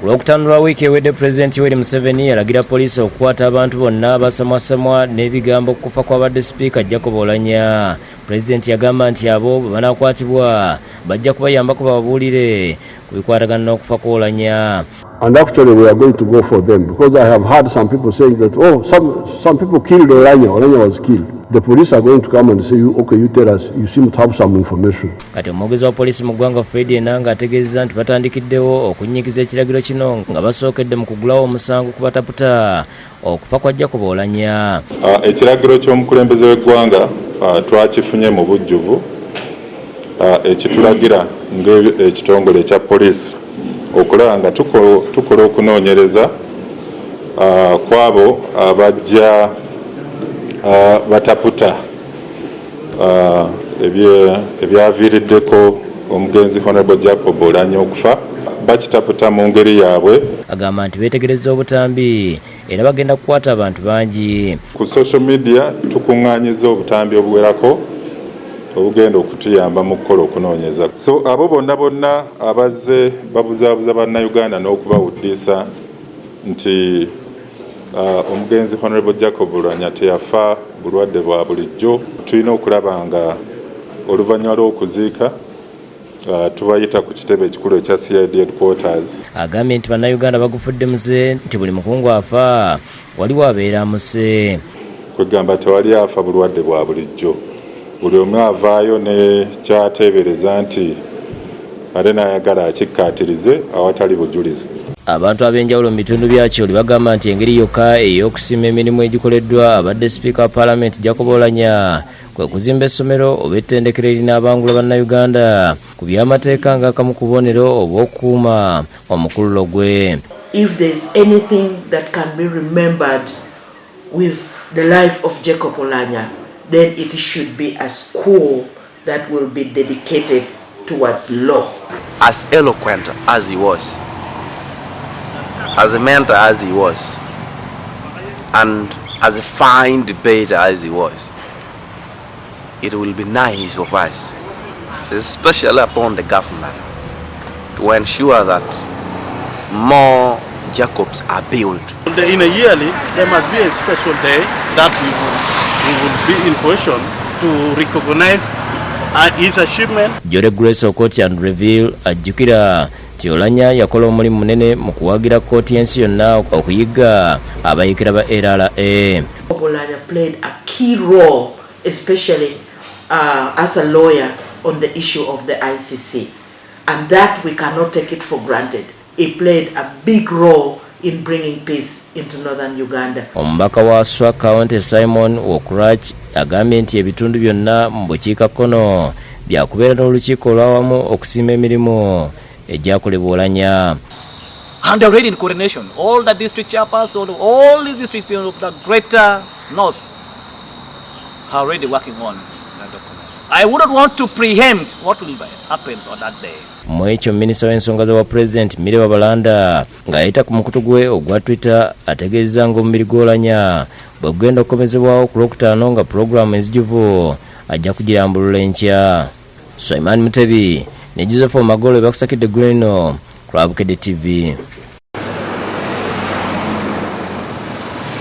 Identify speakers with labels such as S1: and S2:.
S1: Ku Lwokutaano lwa wiiki ewedde, Pulezidenti Yoweri Museveni yalagira poliisi okukwata abantu bonna abasamwasamwa n'ebigambo ku kufa kw'abadde sipiika Jacob Oulanyah. Pulezidenti yagamba nti abo bwe banaakwatibwa bajja kubayambako bababuulire ku bikwatagana n'okufa kwa Oulanyah.
S2: And actually we are going to go for them because I have heard some people saying that, oh, some people killed Oulanyah, Oulanyah was killed. The police are going to come and say, okay, you tell us, you seem to have some information.
S1: Kati omwogezi wa poliisi mu ggwanga Fred Enanga ategeezezza nti batandikiddewo okunnyikiza ekiragiro kino nga basookedde mu kugulawo omusango ku bataputa okufa kwa Jacob Oulanyah.
S3: Ekiragiro ky'omukulembeze w'eggwanga twakifunye mu bujjuvu, ekitulagira ng'ekitongole ekya poliisi okulaba nga tukola okunoonyereza kwabo abajja bataputa ebyaviiriddeko omugenzi Honorable Jacob Oulanyah okufa, bakitaputa mu ngeri yaabwe.
S1: Agamba nti beetegereza obutambi era bagenda kukwata abantu bangi.
S3: Ku social media tukuŋŋaanyiza obutambi obuwerako obugenda okutuyamba mu kukola okunoonyeza. So abo bonna bonna abazze babuzaabuza Bannayuganda n'okubawuddiisa nti omugenzi Honorable Jacob Oulanyah teyafa bulwadde bwa bulijjo, tulina okulaba nga oluvannyuma lw'okuziika tubayita ku kitebe ekikulu ekya CID headquarters.
S1: Agambye nti Bannayuganda bagufudde muze nti buli mukungu afa waliwo abeera amuse.
S3: Kwegamba tewali afa bulwadde bwa bulijjo, buli omu avaayo ne kyateebereza nti ate n'ayagala akikkaatirize awatali bujulizi.
S1: Abantu ab'enjawulo mu bitundu bya Acholi bagamba nti engeri yokka ey'okusiima emirimu egikoleddwa abadde sipiika wa paalamenti Jacob Oulanyah kwe kuzimba essomero oba ettendekero erinaabangula Bannayuganda ku by'amateeka ng'akamu ku bubonero obw'okukuuma omukululo gwe.
S4: If there is anything that can be remembered with the life of Jacob Oulanyah, then it should be a school that will be dedicated towards law.
S5: As eloquent as he was, as a mentor as he was, and as a fine debater as he was, it will be nice of us, especially upon the government, to ensure that more Jacobs are built.
S6: In a yearly, there must be a special day that we will be in position to recognize his achievement.
S1: Jole Grace Okoti and Reveal ajjukira nti Oulanyah yakola omulimu munene mu kuwagira kkooti y'ensi yonna okuyigga abayikira ba LRA.
S4: Oulanyah played a key role, especially as a lawyer on the issue of the ICC. And that we cannot take it for granted. He played a big role in bringing peace into northern Uganda.
S1: Omubaka wa Swa County Simon Wokurach agambye nti ebitundu byonna mu bukiikakkono byakubeera n'olukiiko olwawamu okusiima emirimu egyakolebwa Oulanyah.
S7: And they're already in coordination. All the district chairpersons, all these districts of the greater north are already working on the documents. I wouldn't want to preempt what will happen on that day.
S1: Mu ekyo, minisita w'ensonga za pulezidenti Milly Babalanda ng'ayita ku mukutu gwe ogwa Twitter ategeezezza ng'omubiri gw'Oulanyah bwe gugenda okukomezebwawo ku Lwokutaano nga pulogulaamu enzijuvu ajja kugirambulula enkya. Sulaiman Mutebi ne Joseph Omagolo bakusakidde eggulu lino ku lwa Bukedde TV.